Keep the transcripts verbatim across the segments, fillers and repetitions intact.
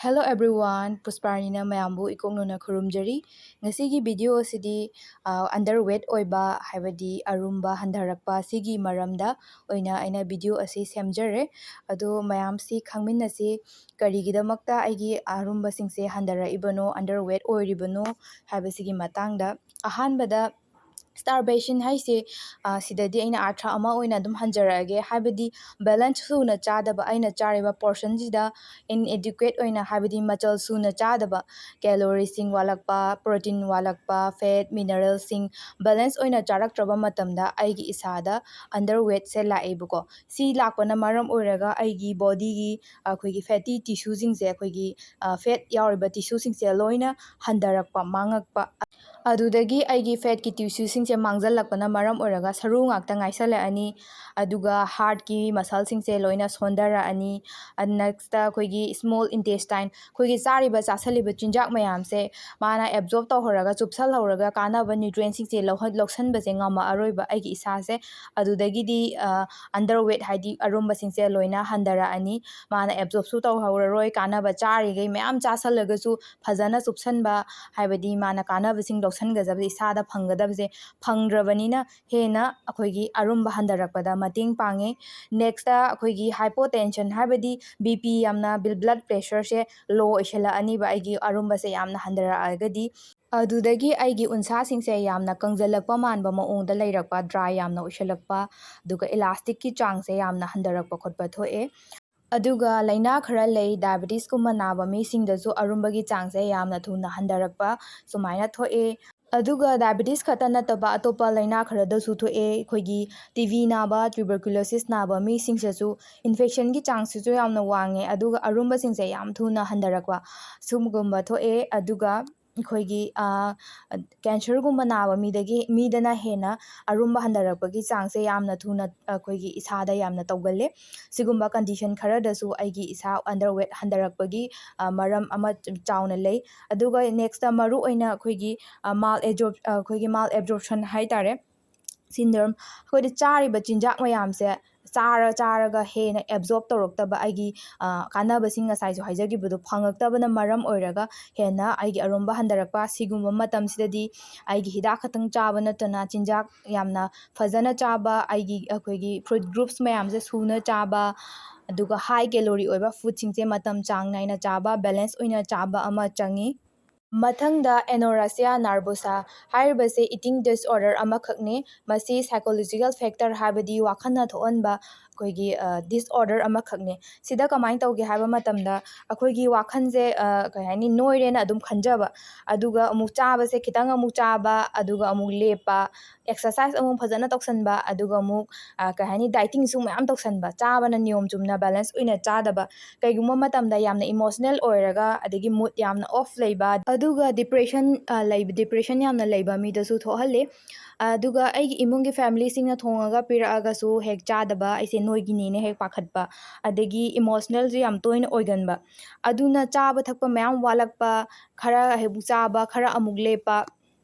Hello everyone, ꯄꯨꯁꯄꯥꯔꯥꯅꯤꯅ ꯃꯌꯥꯝꯕꯨ ꯏꯀꯣꯛꯅꯅ ꯈꯨꯔꯨꯝꯖꯔꯤ꯫ ꯉꯁꯤꯒꯤ video ꯑꯁꯤꯗꯤ, ꯑ, underweight ꯑꯣꯏꯕ, ꯍꯥꯏꯕꯗꯤ ꯑꯔꯨꯝꯕ ꯍꯟꯊꯔꯛꯄ, ꯁꯤꯒꯤ ꯃꯔꯝꯗ ꯑꯣꯏꯅ ꯑꯩꯅ video ꯑꯁꯤ ꯁꯦꯝꯖꯔꯦ꯫ ꯑꯗꯣ ꯃꯌꯥꯝꯁꯤ ꯈꯪꯃꯤꯟꯅꯁꯤ, ꯀꯔꯤꯒꯤꯗꯃꯛꯇ ꯑꯩꯒꯤ ꯑꯔꯨꯝꯕꯁꯤꯡꯁꯦ ꯍꯟꯊꯔꯛꯏꯕꯅꯣ, underweight ꯑꯣꯏꯔꯤꯕꯅꯣ ꯍꯥꯏꯕꯁꯤꯒꯤ ꯃꯇꯥꯡꯗ꯫ ꯑꯍꯥꯟꯕꯗ, starvation ꯍꯥꯏꯁꯦ, ꯑ, ꯁꯤꯗꯗꯤ ꯑꯩꯅ ꯑꯥꯔꯊ ꯑꯃ ꯑꯣꯏꯅ ꯑꯗꯨꯝ ꯍꯟꯖꯔꯛꯑꯒꯦ, ꯍꯥꯏꯕꯗꯤ balance ꯁꯨꯅ ꯆꯥꯗꯕ, ꯑꯩꯅ ꯆꯥꯔꯤꯕ portion ꯁꯤꯗ inadequate ꯑꯣꯏꯅ, ꯍꯥꯏꯕꯗꯤ ꯃꯆꯜ ꯁꯨꯅ ꯆꯥꯗꯕ, calorie ꯁꯤꯡ ꯋꯥꯠꯂꯛꯄ, protein ꯋꯥꯠꯂꯛꯄ, fat, mineral ꯁꯤꯡ balance ꯑꯣꯏꯅ ꯆꯥꯔꯛꯇ꯭ꯔꯕ ꯃꯇꯝꯗ ꯑꯩꯒꯤ ꯏꯁꯥꯗ underweight ꯁꯦ ꯂꯥꯛꯑꯦꯕꯀꯣ꯫ ꯁꯤ ꯂꯥꯛꯄꯅ ꯃꯔꯝ ꯑꯣꯏꯔꯒ ꯑꯩꯒꯤ body ꯒꯤ ꯑꯩꯈꯣꯏꯒꯤ fatty tissue ꯁꯤꯡꯁꯦ, ꯑꯩꯈꯣꯏꯒꯤ, ꯑ, fat ꯌꯥꯎꯔꯤꯕ tissue ꯁꯤꯡꯁꯦ ꯂꯣꯏꯅ ꯍꯟꯊꯔꯛꯄ, ꯃꯥꯡꯉꯛꯄ꯫ ꯑꯗꯨꯗꯒꯤ ꯑꯩꯒꯤ fat ꯀꯤ tissue ꯁꯤꯡꯁꯦ ꯃꯥꯡꯖꯜꯂꯛꯄꯅ ꯃꯔꯝ ꯑꯣꯏꯔꯒ ꯁꯔꯨ ꯉꯥꯛꯇ ꯉꯥꯏꯁꯜꯂꯛꯑꯅꯤ, ꯑꯗꯨꯒ heart ꯀꯤ muscle ꯁꯤꯡꯁꯦ ꯂꯣꯏꯅ ꯁꯣꯟꯊꯔꯛꯑꯅꯤ꯫ ꯑ, next ꯑꯩꯈꯣꯏꯒꯤ small intestine, ꯑꯩꯈꯣꯏꯒꯤ ꯆꯥꯔꯤꯕ ꯆꯥꯁꯜꯂꯤꯕ ꯆꯤꯟꯖꯥꯛ ꯃꯌꯥꯝꯁꯦ ꯃꯥꯅ absorb ꯇꯧꯍꯧꯔꯒ, ꯆꯨꯞꯁꯜꯍꯧꯔꯒ, ꯀꯥꯟꯅꯕ nutrient ꯁꯤꯡꯁꯦ ꯂꯧꯍꯟ-, ꯂꯧꯁꯟꯕꯁꯦ ꯉꯝꯃꯛꯑꯔꯣꯏꯕ ꯑꯩꯒꯤ ꯏꯁꯥꯁꯦ꯫ ꯑꯗꯨꯗꯒꯤꯗꯤ, ꯑ, underweight, ꯍꯥꯏꯗꯤ ꯑꯔꯨꯝꯕꯁꯤꯡꯁꯦ ꯂꯣꯏꯅ ꯍꯟꯊꯔꯛꯑꯅꯤ꯫ ꯃꯥꯅ absorb ꯁꯨ ꯇꯧꯍꯧꯔꯔꯣꯏ, ꯀꯥꯟꯅꯕ ꯆꯥꯔꯤꯈꯩ ꯃꯌꯥꯝ ꯆꯥꯁꯜꯂꯒꯁꯨ ꯐꯖꯅ ꯆꯨꯞꯁꯟꯕ, ꯍꯥꯏꯕꯗꯤ ꯃꯥꯅ ꯀꯥꯟꯅꯕꯁꯤꯡ ꯂꯧꯁꯟꯒꯗꯕꯁꯦ, ꯏꯁꯥꯗ ꯐꯪꯒꯗꯕꯁꯦ ꯐꯪꯗ꯭ꯔꯕꯅꯤꯅ ꯍꯦꯟꯅ ꯑꯩꯈꯣꯏꯒꯤ ꯑꯔꯨꯝꯕ ꯍꯟꯊꯔꯛꯄꯗ ꯃꯇꯦꯡ ꯄꯥꯡꯉꯦ꯫ Next ꯑꯩꯈꯣꯏꯒꯤ hypotension, ꯍꯥꯏꯕꯗꯤ BP ꯌꯥꯝꯅ, ꯕꯤ-, blood pressure ꯁꯦ low ꯑꯣꯏꯁꯜꯂꯛꯑꯅꯤꯕ, ꯑꯩꯒꯤ ꯑꯔꯨꯝꯕꯁꯦ ꯌꯥꯝꯅ ꯍꯟꯊꯔꯛꯑꯒꯗꯤ꯫ ꯑꯗꯨꯗꯒꯤ ꯑꯩꯒꯤ ꯎꯟꯁꯥꯁꯤꯡꯁꯦ ꯌꯥꯝꯅ ꯀꯪꯖꯜꯂꯛꯄ ꯃꯥꯟꯕ ꯃꯑꯣꯡꯗ ꯂꯩꯔꯛꯄ, dry ꯌꯥꯝꯅ ꯑꯣꯏꯁꯜꯂꯛꯄ, ꯑꯗꯨꯒ elastic ꯀꯤ ꯆꯥꯡꯁꯦ ꯌꯥꯝꯅ ꯍꯟꯊꯔꯛꯄ ꯈꯣꯠꯄ ꯊꯣꯛꯑꯦ꯫ ꯑꯗꯨꯒ ꯂꯥꯏꯅꯥ ꯈꯔ ꯂꯩ, diabetes ꯀꯨꯝꯕ ꯅꯥꯕ ꯃꯤꯁꯤꯡꯗꯁꯨ ꯑꯔꯨꯝꯕꯒꯤ ꯆꯥꯡꯁꯦ ꯌꯥꯝꯅ ꯊꯨꯅ ꯍꯟꯊꯔꯛꯄ ꯁꯨꯃꯥꯏꯅ ꯊꯣꯛꯑꯦ꯫ ꯑꯗꯨꯒ diabetes ꯈꯛꯇ ꯅꯠꯇꯕ ꯑꯇꯣꯞꯄ ꯂꯥꯏꯅꯥ ꯈꯔꯗꯁꯨ ꯊꯣꯛꯑꯦ꯫ ꯑꯩꯈꯣꯏꯒꯤ T B ꯅꯥꯕ, tuberculosis ꯅꯥꯕ ꯃꯤꯁꯤꯡꯁꯤꯁꯨ infection ꯒꯤ ꯆꯥꯡꯁꯤꯁꯨ ꯌꯥꯝꯅ ꯋꯥꯡꯉꯦ, ꯑꯗꯨꯒ ꯑꯔꯨꯝꯕꯁꯤꯡꯁꯦ ꯌꯥꯝ ꯊꯨꯅ ꯍꯟꯊꯔꯛꯄ ꯁꯤꯒꯨꯝꯕ ꯊꯣꯛꯑꯦ꯫ ꯑꯗꯨꯒ ꯑꯩꯈꯣꯏꯒꯤ, ꯑ, cancer ꯒꯨꯝꯕ ꯅꯥꯕ ꯃꯤꯗꯒꯤ, ꯃꯤꯗꯅ ꯍꯦꯟꯅ ꯑꯔꯨꯝꯕ ꯍꯟꯊꯔꯛꯄꯒꯤ ꯆꯥꯡꯁꯦ ꯌꯥꯝꯅ ꯊꯨꯅ ꯑꯩꯈꯣꯏꯒꯤ ꯏꯁꯥꯗ ꯌꯥꯝꯅ ꯇꯧꯒꯜꯂꯦ꯫ ꯁꯤꯒꯨꯝꯕ condition ꯈꯔꯗꯁꯨ ꯑꯩꯒꯤ ꯏꯁꯥ underweight ꯍꯟꯊꯔꯛꯄꯒꯤ, ꯑ, ꯃꯔꯝ ꯑꯃ ꯆꯥꯎꯅ ꯂꯩ꯫ ꯑꯗꯨꯒ next ꯃꯔꯨ ꯑꯣꯏꯅ ꯑꯩꯈꯣꯏꯒꯤ, ꯑ, mal absorb-, ꯑ, ꯑꯩꯈꯣꯏꯒꯤ malabsorption ꯍꯥꯏꯇꯥꯔꯦ, syndrome, ꯑꯩꯈꯣꯏꯗ ꯆꯥꯔꯤꯕ ꯆꯤꯟꯖꯥꯛ ꯃꯌꯥꯝꯁꯦ ꯆꯥꯔ ꯆꯥꯔꯒ ꯍꯦꯟꯅ ꯑꯦꯞꯖꯣꯔꯞ ꯇꯧꯔꯛꯇꯕ, ꯑꯩꯒꯤ ꯀꯥꯟꯅꯕꯁꯤꯡ ꯉꯁꯥꯏꯁꯨ ꯍꯥꯏꯖꯈꯤꯕꯗꯣ ꯐꯪꯉꯛꯇꯕꯅ ꯃꯔꯝ ꯑꯣꯏꯔꯒ ꯍꯦꯟꯅ ꯑꯩꯒꯤ ꯑꯔꯨꯝꯕ ꯍꯟꯊꯔꯛꯄ꯫ ꯁꯤꯒꯨꯝꯕ ꯃꯇꯝꯁꯤꯗꯗꯤ ꯑꯩꯒꯤ ꯍꯤꯗꯥꯛ ꯈꯛꯇꯪ ꯆꯥꯕ ꯅꯠꯇꯅ ꯆꯤꯟꯖꯥꯛ ꯌꯥꯝꯅ ꯐꯖꯅ ꯆꯥꯕ, ꯑꯩꯒꯤ ꯑꯩꯈꯣꯏꯒꯤ ꯐ꯭ꯔꯨꯠ ꯒ꯭ꯔꯨꯞꯁ ꯃꯌꯥꯝꯁꯦ ꯁꯨꯅ ꯆꯥꯕ, ꯑꯗꯨꯒ ꯍꯥꯏ ꯀꯦꯂꯣꯔꯤ ꯑꯣꯏꯕ ꯐꯨꯗꯁꯤꯡꯁꯦ ꯃꯇꯝ ꯆꯥꯡ ꯅꯥꯏꯅ ꯆꯥꯕ, ꯕꯦꯂꯦꯟꯁ ꯑꯣꯏꯅ ꯆꯥꯕ ꯑꯃ ꯆꯪꯉꯤ꯫ ꯃꯊꯪꯗ ꯑꯦꯅꯣꯔꯦꯛꯁꯤꯌꯥ ꯅꯔꯚꯣꯁꯥ ꯍꯥꯏꯔꯤꯕꯁꯦ ꯏꯇꯤꯡ ꯗꯤꯁꯑꯣꯔꯗꯔ ꯑꯃꯈꯛꯅꯤ꯫ ꯃꯁꯤ ꯁꯥꯏꯀꯣꯂꯣꯖꯤꯀꯦꯜ ꯐꯦꯛꯇꯔ, ꯍꯥꯏꯕꯗꯤ ꯋꯥꯈꯜꯅ ꯊꯣꯛꯍꯟꯕ ꯑꯩꯈꯣꯏꯒꯤ ꯗꯤꯁꯑꯣꯔꯗꯔ ꯑꯃꯈꯛꯅꯤ꯫ ꯁꯤꯗ ꯀꯃꯥꯏꯅ ꯇꯧꯒꯦ ꯍꯥꯏꯕ ꯃꯇꯝꯗ ꯑꯩꯈꯣꯏꯒꯤ ꯋꯥꯈꯜꯁꯦ ꯀꯩ ꯍꯥꯏꯅꯤ, ꯅꯣꯏꯔꯦꯅ ꯑꯗꯨꯝ ꯈꯟꯖꯕ, ꯑꯗꯨꯒ ꯑꯃꯨꯛ ꯆꯥꯕꯁꯦ ꯈꯤꯇꯪ ꯑꯃꯨꯛ ꯆꯥꯕ, ꯑꯗꯨꯒ ꯑꯃꯨꯛ ꯂꯦꯞꯄ, ꯑꯦꯛꯁꯔꯁꯥꯏꯁ ꯑꯃꯨꯛ ꯐꯖꯅ ꯇꯧꯁꯟꯕ, ꯑꯗꯨꯒ ꯑꯃꯨꯛ ꯀꯩ ꯍꯥꯏꯅꯤ, ꯗꯥꯏꯇꯤꯡꯁꯨ ꯃꯌꯥꯝ ꯇꯧꯁꯟꯕ, ꯆꯥꯕꯅ ꯅꯤꯌꯣꯝ ꯆꯨꯝꯅ ꯕꯦꯂꯦꯟꯁ ꯑꯣꯏꯅ ꯆꯥꯗꯕ, ꯀꯩꯒꯨꯝꯕ ꯃꯇꯝꯗ ꯌꯥꯝꯅ ꯏꯃꯣꯁꯅꯦꯜ ꯑꯣꯏꯔꯒ ꯑꯗꯒꯤ ꯃꯨꯗ ꯌꯥꯝꯅ ꯑꯣꯐ ꯂꯩꯕ, ꯑꯗꯨꯒ ꯗꯤꯄ꯭ꯔꯦꯁꯟ ꯂꯩꯕ, ꯗꯤꯄ꯭ꯔꯦꯁꯟ ꯌꯥꯝꯅ ꯂꯩꯕ ꯃꯤꯗꯁꯨ ꯊꯣꯛꯍꯜꯂꯤ꯫ ꯑꯗꯨꯒ ꯑꯩꯒꯤ ꯏꯃꯨꯡꯒꯤ ꯐꯦꯃꯤꯂꯤꯁꯤꯡꯅ ꯊꯣꯡꯉꯒ ꯄꯤꯔꯛꯑꯒꯁꯨ ꯍꯦꯛ ꯆꯥꯗꯕ, ꯑꯩꯁꯦ ꯅꯣꯏꯒꯤꯅꯦꯅ ꯍꯦꯛ ꯄꯥꯈꯠꯄ, ꯑꯗꯒꯤ ꯏꯃꯣꯁꯅꯦꯜꯁꯨ ꯌꯥꯝ ꯇꯣꯏꯅ ꯑꯣꯏꯒꯟꯕ, ꯑꯗꯨꯅ ꯆꯥꯕ ꯊꯛꯄ ꯃꯌꯥꯝ ꯋꯥꯠꯂꯛꯄ, ꯈꯔ ꯍꯦꯛ ꯆꯥꯕ, ꯈꯔ ꯑꯃꯨꯛ ꯂꯦꯞꯄ,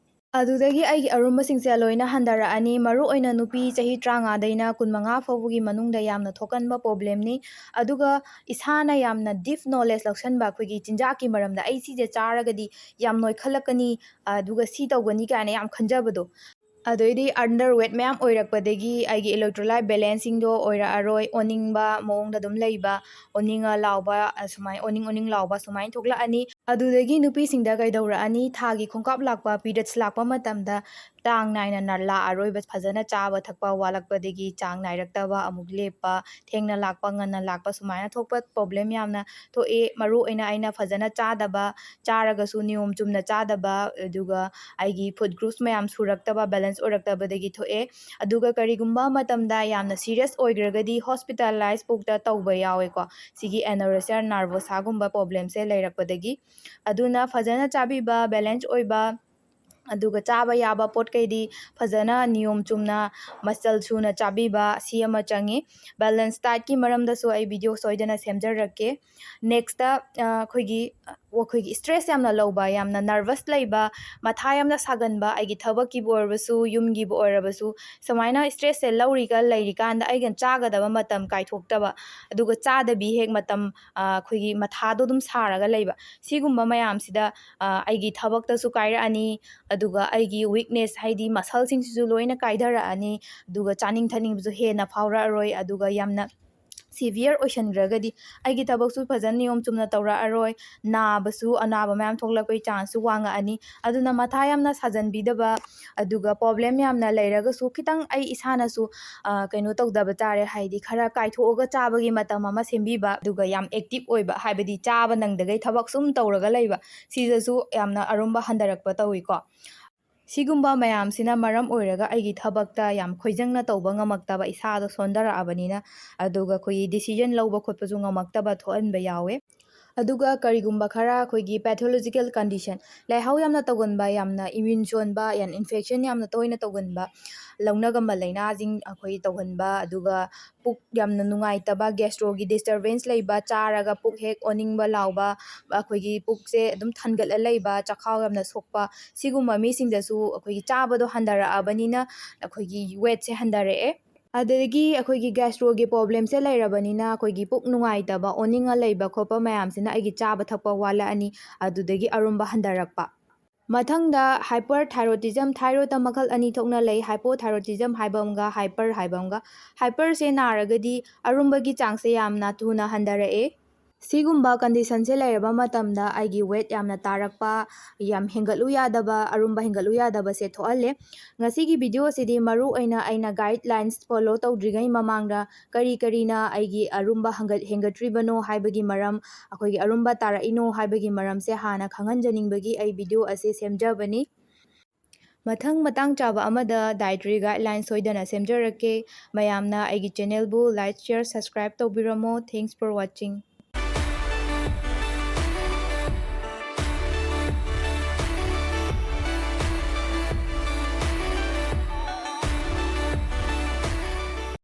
ꯑꯗꯨꯗꯒꯤ ꯑꯩꯒꯤ ꯑꯔꯨꯝꯕꯁꯤꯡꯁꯦ ꯂꯣꯏꯅ ꯍꯟꯊꯔꯛꯑꯅꯤ꯫ ꯃꯔꯨꯑꯣꯏꯅ ꯅꯨꯄꯤ ꯆꯍꯤ ꯇꯔꯥꯃꯉꯥꯗꯩꯅ ꯀꯨꯟꯃꯉꯥ ꯐꯥꯎꯕꯒꯤ ꯃꯅꯨꯡꯗ ꯌꯥꯝꯅ ꯊꯣꯛꯀꯟꯕ ꯄ꯭ꯔꯣꯕ꯭ꯂꯦꯝꯅꯤ꯫ ꯑꯗꯨꯒ ꯏꯁꯥꯅ ꯌꯥꯝꯅ ꯗꯤꯞ ꯅꯣꯂꯦꯖ ꯂꯧꯁꯟꯕ, ꯑꯩꯈꯣꯏꯒꯤ ꯆꯤꯟꯖꯥꯛꯀꯤ ꯃꯔꯝꯗ, "ꯑꯩ ꯁꯤꯁꯦ ꯆꯥꯔꯒꯗꯤ ꯌꯥꯝ ꯅꯣꯏꯈꯠꯂꯛꯀꯅꯤ, ꯑꯗꯨꯒ ꯁꯤ ꯇꯧꯒꯅꯤ" ꯀꯥꯏꯅ ꯌꯥꯝ ꯈꯟꯖꯕꯗꯣ꯫ ꯑꯗꯩꯗꯤ ꯑꯟꯗꯔ ꯋꯦꯠ ꯃꯌꯥꯝ ꯑꯣꯏꯔꯛꯄꯗꯒꯤ ꯑꯩꯒꯤ ꯏꯂꯦꯛꯇ꯭ꯔꯣꯂꯥꯏꯠ ꯕꯦꯂꯦꯟꯁꯁꯤꯡꯗꯣ ꯑꯣꯏꯔꯛꯑꯔꯣꯏ, ꯑꯣꯅꯤꯡꯕ ꯃꯑꯣꯡꯗ ꯑꯗꯨꯝ ꯂꯩꯕ, ꯑꯣꯅꯤꯡꯉ ꯂꯥꯎꯕ, ꯑꯁꯨꯃꯥꯏꯅ ꯑꯣꯅꯤꯡ ꯑꯣꯅꯤꯡ ꯂꯥꯎꯕ ꯁꯨꯃꯥꯏꯅ ꯊꯣꯛꯂꯛꯑꯅꯤ꯫ ꯑꯗꯨꯗꯒꯤ ꯅꯨꯄꯤꯁꯤꯡꯗ ꯀꯩꯗꯧꯔꯛꯑꯅꯤ? ꯊꯥꯒꯤ ꯈꯣꯡꯀꯥꯞ ꯂꯥꯛꯄ, ꯄꯤꯔꯤꯌꯗꯁ ꯂꯥꯛꯄ ꯃꯇꯝꯗ ꯆꯥꯡ ꯅꯥꯏꯅ ꯅ-, ꯂꯥꯛꯑꯔꯣꯏꯕ꯫ ꯐꯖꯅ ꯆꯥꯕ ꯊꯛꯄ ꯋꯥꯠꯂꯛꯄꯗꯒꯤ ꯆꯥꯡ ꯅꯥꯏꯔꯛꯇꯕ, ꯑꯃꯨꯛ ꯂꯦꯞꯄ, ꯊꯦꯡꯅ ꯂꯥꯛꯄ, ꯉꯟꯅ ꯂꯥꯛꯄ, ꯁꯨꯃꯥꯏꯅ ꯊꯣꯛꯄ ꯄ꯭ꯔꯣꯕ꯭ꯂꯦꯝ ꯌꯥꯝꯅ ꯊꯣꯛꯑꯦ꯫ ꯃꯔꯨꯑꯣꯏꯅ ꯑꯩꯅ ꯐꯖꯅ ꯆꯥꯗꯕ, ꯆꯥꯔꯒꯁꯨ ꯅꯤꯌꯣꯝ ꯆꯨꯝꯅ ꯆꯥꯗꯕ, ꯑꯗꯨꯒ ꯑꯩꯒꯤ ꯐꯨꯗ ꯒ꯭ꯔꯨꯞꯁ ꯃꯌꯥꯝ ꯁꯨꯔꯛꯇꯕ, ꯕꯦꯂꯦꯟꯁ ꯑꯣꯏꯔꯛꯇꯕꯗꯒꯤ ꯊꯣꯛꯑꯦ꯫ ꯑꯗꯨꯒ ꯀꯔꯤꯒꯨꯝꯕ ꯃꯇꯝꯗ ꯌꯥꯝꯅ ꯁꯤꯔꯤꯌꯁ ꯑꯣꯏꯈ꯭ꯔꯒꯗꯤ ꯍꯣꯁꯄꯤꯇꯥꯂꯥꯏꯁ ꯐꯥꯎꯗ ꯇꯧꯕ ꯌꯥꯎꯋꯦꯀꯣ, ꯁꯤꯒꯤ ꯑꯦꯅꯣꯔꯦꯛꯁꯤꯌꯥ ꯅꯔꯚꯣꯁꯥꯒꯨꯝꯕ ꯄ꯭ꯔꯣꯕ꯭ꯂꯦꯝꯁꯦ ꯂꯩꯔꯛꯄꯗꯒꯤ꯫ ꯑꯗꯨꯅ ꯐꯖꯅ ꯆꯥꯕꯤꯕ, ꯕꯦꯂꯦꯟꯁ ꯑꯣꯏꯕ, ꯑꯗꯨꯒ ꯆꯥꯕ ꯌꯥꯕ ꯄꯣꯠꯈꯩꯗꯤ ꯐꯖꯅ ꯅꯤꯌꯣꯝ ꯆꯨꯝꯅ ꯃꯆꯜ ꯁꯨꯅ ꯆꯥꯕꯤꯕ, ꯁꯤ ꯑꯃ ꯆꯪꯉꯤ꯫ ꯕꯦꯂꯦꯟꯁ ꯗꯥꯏꯠꯀꯤ ꯃꯔꯝꯗꯁꯨ ꯑꯩ ꯚꯤꯗꯤꯑꯣ ꯁꯣꯏꯗꯅ ꯁꯦꯝꯖꯔꯛꯀꯦ꯫ ꯅꯦꯛꯁꯇ, ꯑ, ꯑꯩꯈꯣꯏꯒꯤ, ꯑ, ꯑꯩꯈꯣꯏꯒꯤ ꯏꯁꯇ꯭ꯔꯦꯁ ꯌꯥꯝꯅ ꯂꯧꯕ, ꯌꯥꯝꯅ ꯅꯔꯚꯁ ꯂꯩꯕ, ꯃꯊꯥ ꯌꯥꯝꯅ ꯁꯥꯒꯟꯕ, ꯑꯩꯒꯤ ꯊꯕꯛꯀꯤꯕꯨ ꯑꯣꯏꯔꯕꯁꯨ, ꯌꯨꯝꯒꯤꯕꯨ ꯑꯣꯏꯔꯕꯁꯨ, ꯁꯨꯃꯥꯏꯅ ꯏꯁꯇ꯭ꯔꯦꯁꯁꯦ ꯂꯧꯔꯤꯒ ꯂꯩꯔꯤꯀꯥꯟꯗ ꯑꯩꯒ ꯆꯥꯒꯗꯕ ꯃꯇꯝ ꯀꯥꯏꯊꯣꯛꯇꯕ, ꯑꯗꯨꯒ ꯆꯥꯗꯕꯤ ꯍꯦꯛ ꯃꯇꯝ, ꯑ, ꯑꯩꯈꯣꯏꯒꯤ ꯃꯊꯥꯗꯣ ꯑꯗꯨꯝ ꯁꯥꯔꯒ ꯂꯩꯕ, ꯁꯤꯒꯨꯝꯕ ꯃꯌꯥꯝꯁꯤꯗ, ꯑ, ꯑꯩꯒꯤ ꯊꯕꯛꯇꯁꯨ ꯀꯥꯏꯔꯛꯑꯅꯤ, ꯑꯗꯨꯒ ꯑꯩꯒꯤ ꯋꯤꯛꯅꯦꯁ, ꯍꯥꯏꯗꯤ ꯃꯁꯜꯁꯤꯡꯁꯤꯁꯨ ꯂꯣꯏꯅ ꯀꯥꯏꯊꯔꯛꯑꯅꯤ, ꯑꯗꯨꯒ ꯆꯥꯅꯤꯡ ꯊꯛꯅꯤꯡꯕꯁꯨ ꯍꯦꯟꯅ ꯐꯥꯎꯔꯛꯑꯔꯣꯏ, ꯑꯗꯨꯒ ꯌꯥꯝꯅ ꯁꯤꯚꯤꯌꯔ ꯑꯣꯏꯁꯟꯈ꯭ꯔꯒꯗꯤ ꯑꯩꯒꯤ ꯊꯕꯛꯁꯨ ꯐꯖꯅ ꯅꯤꯌꯣꯝ ꯆꯨꯝꯅ ꯇꯧꯔꯛꯑꯔꯣꯏ, ꯅꯥꯕꯁꯨ, ꯑꯅꯥꯕ ꯃꯌꯥꯝ ꯊꯣꯛꯂꯛꯄꯒꯤ ꯆꯥꯟꯁꯁꯨ ꯋꯥꯡꯉꯛꯑꯅꯤ꯫ ꯑꯗꯨꯅ ꯃꯊꯥ ꯌꯥꯝꯅ ꯁꯥꯖꯟꯕꯤꯗꯕ, ꯑꯗꯨꯒ ꯄ꯭ꯔꯣꯕ꯭ꯂꯦꯝ ꯌꯥꯝꯅ ꯂꯩꯔꯒꯁꯨ ꯈꯤꯇꯪ ꯑꯩ ꯏꯁꯥꯅꯁꯨ, ꯑ, ꯀꯩꯅꯣ ꯇꯧꯗꯕ ꯇꯥꯔꯦ, ꯍꯥꯏꯗꯤ ꯈꯔ ꯀꯥꯏꯊꯣꯛꯑꯒ ꯆꯥꯕꯒꯤ ꯃꯇꯝ ꯑꯃ ꯁꯦꯝꯕꯤꯕ, ꯑꯗꯨꯒ ꯌꯥꯝ ꯑꯦꯛꯇꯤꯚ ꯑꯣꯏꯕ, ꯍꯥꯏꯕꯗꯤ ꯆꯥꯕ ꯅꯪꯗꯈꯩ ꯊꯕꯛ ꯁꯨꯝ ꯇꯧꯔꯒ ꯂꯩꯕ, ꯁꯤꯗꯁꯨ ꯌꯥꯝꯅ ꯑꯔꯨꯝꯕ ꯍꯟꯊꯔꯛꯄ ꯇꯧꯏꯀꯣ꯫ ꯁꯤꯒꯨꯝꯕ ꯃꯌꯥꯝꯁꯤꯅ ꯃꯔꯝ ꯑꯣꯏꯔꯒ ꯑꯩꯒꯤ ꯊꯕꯛꯇ ꯌꯥꯝ ꯈꯣꯏꯖꯪꯅ ꯇꯧꯕ ꯉꯝꯃꯛꯇꯕ, ꯏꯁꯥꯗꯣ ꯁꯣꯟꯊꯔꯛꯑꯕꯅꯤꯅ, ꯑꯗꯨꯒ ꯑꯩꯈꯣꯏꯒꯤ ꯗꯤꯁꯤꯖꯟ ꯂꯧꯕ ꯈꯣꯠꯄꯁꯨ ꯉꯝꯃꯛꯇꯕ ꯊꯣꯛꯍꯟꯕ ꯌꯥꯎꯋꯦ꯫ ꯑꯗꯨꯒ ꯀꯔꯤꯒꯨꯝꯕ ꯈꯔ ꯑꯩꯈꯣꯏꯒꯤ ꯄꯦꯊꯣꯂꯣꯖꯤꯀꯦꯜ ꯀꯟꯗꯤꯁꯟ, ꯂꯥꯏꯍꯧ ꯌꯥꯝꯅ ꯇꯧꯒꯟꯕ, ꯌꯥꯝꯅ ꯏꯃ꯭ꯌꯨꯟ ꯁꯣꯟꯕ, ꯌꯥꯝ ꯏꯟꯐꯦꯛꯁꯟ ꯌꯥꯝꯅ ꯇꯣꯏꯅ ꯇꯧꯒꯟꯕ, ꯂꯧꯅꯒꯟꯕ ꯂꯥꯏꯅꯥꯁꯤꯡ ꯑꯩꯈꯣꯏ ꯇꯧꯒꯟꯕ, ꯑꯗꯨꯒ ꯄꯨꯛ ꯌꯥꯝꯅ ꯅꯨꯡꯉꯥꯏꯇꯕ, ꯒꯦꯁꯇ꯭ꯔꯣꯒꯤ ꯗꯤꯁꯇꯔꯕꯦꯟꯁ ꯂꯩꯕ, ꯆꯥꯔꯒ ꯄꯨꯛ ꯍꯦꯛ ꯑꯣꯅꯤꯡꯕ ꯂꯥꯎꯕ, ꯑꯩꯈꯣꯏꯒꯤ ꯄꯨꯛꯁꯦ ꯑꯗꯨꯝ ꯊꯟꯒꯠꯂ ꯂꯩꯕ, ꯆꯈꯥꯎ ꯌꯥꯝꯅ ꯁꯣꯛꯄ, ꯁꯤꯒꯨꯝꯕ ꯃꯤꯁꯤꯡꯗꯁꯨ ꯑꯩꯈꯣꯏꯒꯤ ꯆꯥꯕꯗꯣ ꯍꯟꯊꯔꯛꯑꯕꯅꯤꯅ ꯑꯩꯈꯣꯏꯒꯤ ꯋꯦꯠꯁꯦ ꯍꯟꯊꯔꯛꯑꯦ꯫ ꯑꯗꯒꯤ ꯑꯩꯈꯣꯏꯒꯤ ꯒꯦꯁꯇ꯭ꯔꯣꯒꯤ ꯄ꯭ꯔꯣꯕ꯭ꯂꯦꯝꯁꯦ ꯂꯩꯔꯕꯅꯤꯅ ꯑꯩꯈꯣꯏꯒꯤ ꯄꯨꯛ ꯅꯨꯡꯉꯥꯏꯇꯕ, ꯑꯣꯅꯤꯡꯉ ꯂꯩꯕ ꯈꯣꯠꯄ ꯃꯌꯥꯝꯁꯤꯅ ꯑꯩꯒꯤ ꯆꯥꯕ ꯊꯛꯄ ꯋꯥꯠꯂꯛꯑꯅꯤ, ꯑꯗꯨꯗꯒꯤ ꯑꯔꯨꯝꯕ ꯍꯟꯊꯔꯛꯄ꯫ ꯃꯊꯪꯗ ꯍꯥꯏꯄꯔ ꯊꯥꯏꯔꯣꯏꯗꯤꯖꯝ, ꯊꯥꯏꯔꯣꯏꯗ ꯃꯈꯜ ꯑꯅꯤ ꯊꯣꯛꯅ ꯂꯩ, ꯍꯥꯏꯄꯣ ꯊꯥꯏꯔꯣꯏꯗꯤꯖꯝ ꯍꯥꯏꯕ ꯑꯃꯒ ꯍꯥꯏꯄꯔ ꯍꯥꯏꯕ ꯑꯃꯒ꯫ ꯍꯥꯏꯄꯔꯁꯦ ꯅꯥꯔꯒꯗꯤ ꯑꯔꯨꯝꯕꯒꯤ ꯆꯥꯡꯁꯦ ꯌꯥꯝꯅ ꯊꯨꯅ ꯍꯟꯊꯔꯛꯑꯦ꯫ ꯁꯤꯒꯨꯝꯕ ꯀꯟꯗꯤꯁꯟꯁꯦ ꯂꯩꯔꯕ ꯃꯇꯝꯗ ꯑꯩꯒꯤ ꯋꯦꯠ ꯌꯥꯝꯅ ꯇꯥꯔꯛꯄ, ꯌꯥꯝ ꯍꯦꯟꯒꯠꯂꯨ ꯌꯥꯗꯕ, ꯑꯔꯨꯝꯕ ꯍꯦꯟꯒꯠꯂꯨ ꯌꯥꯗꯕꯁꯦ ꯊꯣꯛꯍꯜꯂꯦ꯫ ꯉꯁꯤꯒꯤ ꯚꯤꯗꯤꯑꯣꯁꯤꯗꯤ ꯃꯔꯨ ꯑꯣꯏꯅ ꯑꯩꯅ ꯒꯥꯏꯗꯂꯥꯏꯟꯁ ꯐꯣꯂꯣ ꯇꯧꯗ꯭ꯔꯤꯉꯩ ꯃꯃꯥꯡꯗ ꯀꯔꯤ ꯀꯔꯤꯅ ꯑꯩꯒꯤ ꯑꯔꯨꯝꯕ ꯍꯪꯒꯠ-, ꯍꯦꯟꯒꯠꯇ꯭ꯔꯤꯕꯅꯣ ꯍꯥꯏꯕꯒꯤ ꯃꯔꯝ, ꯑꯩꯈꯣꯏꯒꯤ ꯑꯔꯨꯝꯕ ꯇꯥꯔꯛꯏꯅꯣ ꯍꯥꯏꯕꯒꯤ ꯃꯔꯝꯁꯦ ꯍꯥꯟꯅ ꯈꯪꯍꯟꯖꯅꯤꯡꯕꯒꯤ ꯑꯩ ꯚꯤꯗꯤꯑꯣ ꯑꯁꯤ ꯁꯦꯝꯖꯕꯅꯤ꯫ ꯃꯊꯪ ꯃꯇꯥꯡ ꯆꯥꯕ ꯑꯃꯗ ꯗꯥꯏꯇꯔꯤ ꯒꯥꯏꯗꯂꯥꯏꯟ ꯁꯣꯏꯗꯅ ꯁꯦꯝꯖꯔꯛꯀꯦ꯫ ꯃꯌꯥꯝꯅ ꯑꯩꯒꯤ ꯆꯦꯅꯦꯜꯕꯨ ꯂꯥꯏꯛ, ꯁꯤꯌꯔ, ꯁꯕꯁꯀ꯭ꯔꯥꯏꯕ ꯇꯧꯕꯤꯔꯝꯃꯣ꯫ Thanks for watching.